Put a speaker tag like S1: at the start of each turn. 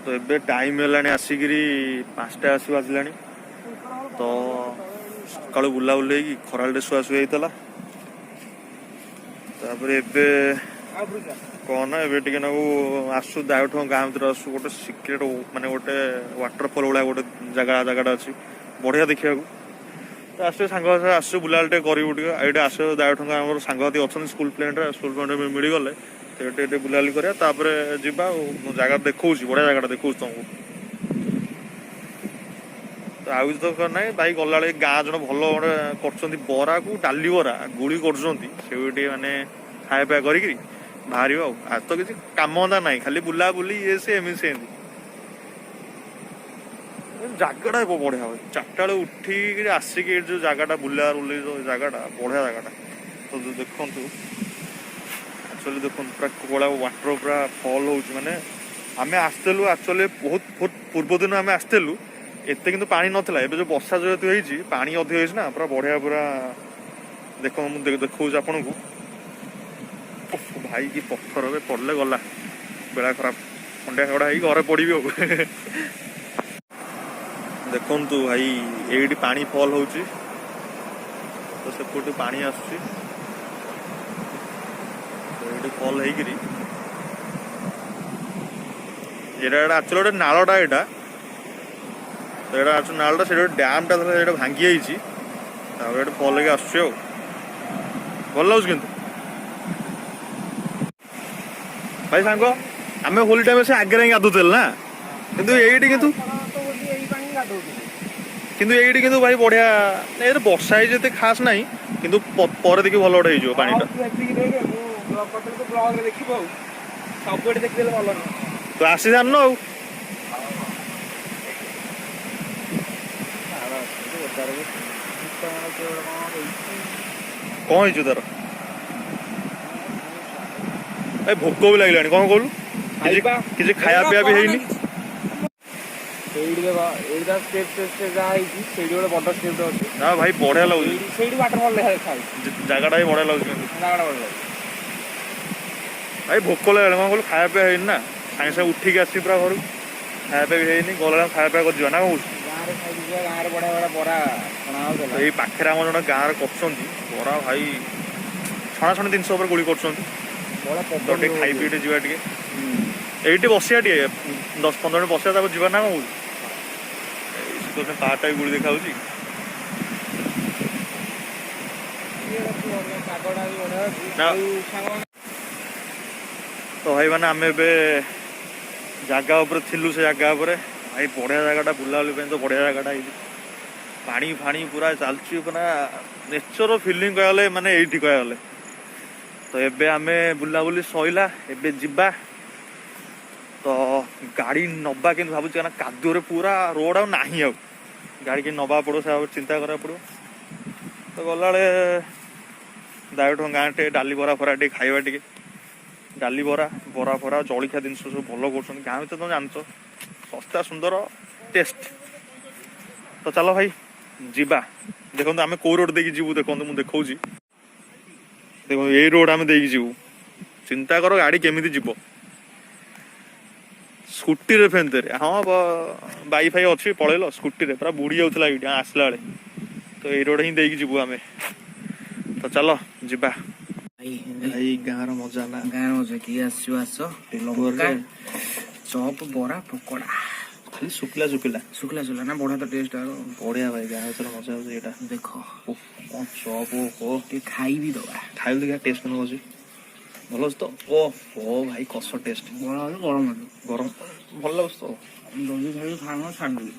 S1: ତ ଏବେ ଟାଇମ୍ ହେଲାଣି ଆସିକିରି 5ଟା ଆସି ବାଜିଲାଣି। ତ ସକାଳୁ ବୁଲାବୁଲି ହେଇକି ଖରାବେଳେ ଶୁଆ ଶୁଇ ହେଇଥିଲା। ତାପରେ ଏବେ କଣ ନା, ଏବେ ଟିକେ ନାକୁ ଆସୁ ଦାୟଠୁ ଗାଁ ଭିତରେ ଆସୁ, ଗୋଟେ ସିକ୍ରେଟ ମାନେ ଗୋଟେ ୱାଟରଫଲ୍ ଭଳିଆ ଗୋଟେ ଜାଗାଟା ଅଛି, ବଢିଆ ଦେଖିବାକୁ। ତ ଆସୁ, ସାଙ୍ଗ ଆସୁ, ବୁଲାବୁଲି ଟିକେ କରିବୁ ଟିକେ। ଏଇଠି ଆସୁ ଦାୟଠଙ୍କା, ଆମର ସାଙ୍ଗସାଥି ଅଛନ୍ତି ସ୍କୁଲ ଫ୍ରେଣ୍ଡରେ, ସ୍କୁଲ ଫ୍ରେଣ୍ଡ ମିଳିଗଲେ ତ ଏଠି ଟିକେ ବୁଲାବୁଲି କରିବା, ତାପରେ ଯିବା। ଆଉ ମୁଁ ଜାଗା ଦେଖଉଛି, ବଢିଆ ଜାଗାଟା ଦେଖଉଛି ତମକୁ। ତ ଆଉ କିଛି ଦରକାର ନାହିଁ ଭାଇ। ଗଲାବେଳେ ଗାଁ ଜଣ ଭଲ ଗୋଟେ କରୁଛନ୍ତି, ବରାକୁ ଡାଲି ବରା ଗୁଳି କରୁଛନ୍ତି, ସେଇ ଟିକେ ମାନେ ଖାଇବା ପିଇବା କରିକିରି ବାହାରିବ। ଆଉ ଆଜି ତ କିଛି କାମ ଧନ୍ଦା ନାହିଁ, ଖାଲି ବୁଲାବୁଲି ଇଏ ସେ ଏମିତି ସେମିତି। ଜାଗାଟା ବଢିଆ ଭାଇ। 4ଟା ବେଳେ ଉଠିକିରି ଆସିକି ଏଇଠି ଯୋଉ ଜାଗାଟା ବୁଲା ବୁଲି, ଯୋଉ ଜାଗାଟା ବଢିଆ ଜାଗାଟା। ତ ଯୋଉ ଦେଖନ୍ତୁ, ଆକ୍ଚୁଆଲି ଦେଖନ୍ତୁ, ପୁରା କୋଳା ୱାଟର ପୁରା ଫଲ୍ ହଉଛି। ମାନେ ଆମେ ଆସିଥିଲୁ ଆକ୍ଚୁଆଲି ବହୁତ ବହୁତ ପୂର୍ବ ଦିନ ଆମେ ଆସିଥିଲୁ, ଏତେ କିନ୍ତୁ ପାଣି ନଥିଲା। ଏବେ ଯୋଉ ବର୍ଷା ଯେହେତୁ ହେଇଛି, ପାଣି ଅଧିକ ହେଇଛି ନା, ପୁରା ବଢିଆ ପୁରା। ଦେଖ, ମୁଁ ଦେଖଉଛି ଆପଣଙ୍କୁ। ଓଃ, ଭାଇ କି ପଥର! ଏବେ ପଡିଲେ ଗଲା, ବେଳା ଖରାପ, ଖଣ୍ଡିଆ ଖଡା ହେଇକି ଘରେ ପଡିବି। ଆଉ ଦେଖନ୍ତୁ ଭାଇ, ଏଇଠି ପାଣି ଫଲ୍ ହଉଛି, ତ ସେପଟୁ ପାଣି ଆସୁଛି, ତ ଏଇଠି ଫଲ୍ ହେଇକିରି ଏଇଟା ଆକ୍ଚୁଆଲି ଗୋଟେ ନାଳଟା ଏଇଟା। ତ ଏଇଟା ଆକ୍ଚୁଆଲି ନାଳଟା, ସେଠି ଗୋଟେ ଡ୍ୟାମଟା ଥିଲା, ସେଇଟା ଭାଙ୍ଗି ଯାଇଛି। ତାପରେ ଏଠି ଫଲ୍ ହେଇକି ଆସୁଛି। ଆଉ ଭଲ ଲାଗୁଛି କିନ୍ତୁ ଭାଇ। ସାଙ୍ଗ, ଆମେ ହୋଲି ଟାଇମରେ ସେ ଆଗରେ ଯାଇକି ଗାଧଉଥିଲେ ନା, କିନ୍ତୁ ଏଇଠି କିନ୍ତୁ
S2: ଏଇ ପାଣି ଗାଧଉଥିଲେ।
S1: କିନ୍ତୁ ଏଇଠି କିନ୍ତୁ ଭାଇ ବଢିଆ। ଏଇଠି ବର୍ଷା ହେଇଛି, ଏତେ ଖାସ ନାହିଁ, କିନ୍ତୁ ପରେ ଦେଖି ଭଲ ଗୋଟେ ହେଇଯିବ ପାଣିଟା।
S2: ଆଉ ତୁ ଏତିକି ଦେଖେ, ମୁଁ ବ୍ଲଗ କରିଦେଲେ ତୁ ବ୍ଲଗରେ ଦେଖିବୁ, ଆଉ ସବୁଆଡେ ଦେଖିଦେଲେ ଭଲ ନୁହଁ।
S1: ତୁ ଆସି ଜାଣିନୁ ଆଉ। କଣ ହେଇଛୁ ତାର? ଏ ଭୋକ ବି ଲାଗିଲାଣି, କଣ କହିଲୁ? କିଛି
S2: ଖାଇବା।
S1: କିଛି ଖାଇବା ପିଇବା ବି ହେଇନି।
S2: ସେଇଠି ଦେଖ, ଏଇଠି ଷ୍ଟେପ୍ ଷ୍ଟେପ୍ ଷ୍ଟେପ୍ ଯାହା ହେଇଛି, ସେଇଠି ଗୋଟେ ବଡ ଷ୍ଟେପ୍ ଅଛି।
S1: ନା ଭାଇ, ବଢିଆ ଲାଗୁଛି।
S2: ସେଇଠି ୱାଟରଫଲ୍ ଦେଖା ଦେଖା ହେଇଛି।
S1: ଜାଗାଟା ବି ବଢିଆ ଲାଗୁଛି କିନ୍ତୁ।
S2: ଜାଗାଟା ବଢିଆ ଲାଗୁଛି।
S1: ଭାଇ, ଭୋକ ଲାଗିଲାଣି, କଣ କହିଲୁ? ଖାଇବା ପିଇବା ହେଇନି ନା, ସାଙ୍ଗେ ସାଙ୍ଗେ ଉଠିକି ଆସିବି ପୁରା ଘରୁ, ଖାଇବା ପିଇବା ବି ହେଇନି। ଗଲା ଖାଇବା ପିଇବା କରିଯିବା ନା କଣ କହୁଛୁ?
S2: ଗାଁରେ ଖାଇକି ଯିବା। ଗାଁରେ ବଢିଆ ବଢିଆ ବରା ଛଣା ହଉଥିଲା।
S1: ତ ଏଇ ପାଖରେ ଆମର ଜଣେ ଗାଁରେ କରୁଛନ୍ତି ବରା ଭାଇ, ଛଣାଛଣି ଜିନିଷ ଉପରେ ଗୁଳି କରୁଛନ୍ତି।
S2: ବଢିଆ
S1: ତ
S2: ପବନ।
S1: ଟିକେ ଖାଇ ପିଇ ଟିକେ ଯିବା ଟିକେ, ଏଇଠି ବସିବା ଟିକେ, 10-15 ମିନିଟ୍ ବସିବା, ତାପରେ ଯିବା ନା କଣ କହୁଛୁ? ଏଇ ଶୀତ ପାହାଡ଼ଟା ବି ଗୁଳି ଦେଖାଯାଉଛି।
S2: ପାଗଟା ବି ବଢିଆ ଅଛି।
S1: ନା।
S2: ଆଉ ସାଙ୍ଗମାନେ
S1: ତ ଭାଇ ମାନେ, ଆମେ ଏବେ ଜାଗା ଉପରେ ଥିଲୁ, ସେ ଜାଗା ଉପରେ ଭାଇ ବଢିଆ ଜାଗାଟା, ବୁଲାବୁଲି ପାଇଁ ତ ବଢିଆ ଜାଗାଟା ହେଇଛି। ପାଣି ଫାଣି ପୁରା ଚାଲିଛି, ପୁରା ନେଚର ଫିଲିଂ କହିବାକୁ ଗଲେ, ମାନେ ଏଇଠି କହିବାକୁ ଗଲେ। ତ ଏବେ ଆମେ ବୁଲାବୁଲି ସଇଲା, ଏବେ ଯିବା। ତ ଗାଡି ନବା କିନ୍ତୁ ଭାବୁଛି, କାରଣ କାଦୁଅରେ ପୁରା ରୋଡ ଆଉ ନାହିଁ, ଆଉ ଗାଡି କେମିତି ନବାକୁ ପଡିବ ସେ ଚିନ୍ତା କରିବାକୁ ପଡିବ। ତ ଗଲାବେଳେ ଦାୟଠୁ ଗାଁ ଟିକେ ଡାଲି ବରା ଫରା ଟିକେ ଖାଇବା, ଟିକେ ଡାଲି ବରା, ବରା ଫରା, ଜଳଖିଆ ଜିନିଷ ସବୁ ଭଲ କରୁଛନ୍ତି ଗାଁ ଭିତରେ, ତମେ ଜାଣିଛ, ଶସ୍ତା, ସୁନ୍ଦର, ଟେଷ୍ଟ। ତ ଚାଲ ଭାଇ ଯିବା। ଦେଖନ୍ତୁ, ଆମେ କୋଉ ରୋଡ ଦେଇକି ଯିବୁ, ଦେଖନ୍ତୁ, ମୁଁ ଦେଖଉଛି। ଦେଖନ୍ତୁ, ଏଇ ରୋଡ ଆମେ ଦେଇକି ଯିବୁ। ଚିନ୍ତା କର ଗାଡି କେମିତି ଯିବ ସ୍କୁଟିରେ ଫେନ୍ତରେ। ହଁ, ବାଇକ୍ ଫାଇକ୍ ଅଛି, ପଳେଇଲ ସ୍କୁଟିରେ, ପୁରା ବୁଡି ଯାଉଥିଲା ଏଇଠି ଆସିଲା ବେଳେ। ତ ଏଇ ରୋଡ ହିଁ ଦେଇକି ଯିବୁ ଆମେ। ତ ଚାଲ ଯିବା।
S2: ଭାଇ।
S1: ଭାଇ, ଗାଁର ମଜା ନା।
S2: ଗାଁର ମଜା। କିଏ ଆସିବ, ଆସ। ଲଙ୍କା ଚପ୍, ବରା, ପକୋଡା।
S1: ଖାଲି ଶୁଖିଲା ଶୁଖିଲା।
S2: ଶୁଖିଲା ଶୁଖିଲା ନା, ବଢିଆ ତ ଟେଷ୍ଟ ଆର।
S1: ବଢିଆ ଭାଇ, ଗାଁ ଭିତରେ ମଜା ହଉଛି ଏଇଟା।
S2: ଦେଖ।
S1: ଓଃ, କଣ ଚପ୍, ଓହୋ!
S2: ଟିକେ ଖାଇବି ଦବା।
S1: ଖାଇଲୁ, ଦେଖିବା ଟେଷ୍ଟ କେମିତି ଅଛି। ଭଲ ଅଛି ତ? ଓ ଭାଇ, କଷ ଟେଷ୍ଟ।
S2: ବରା ଅଛି, ଗରମ ଅଛି।
S1: ଗରମ ଭଲ ଲାଗୁଛି ତ।
S2: ଜଲ୍ଦି ଖାଇକି ଖାଇବା ଛାଡ଼ିଦେବି।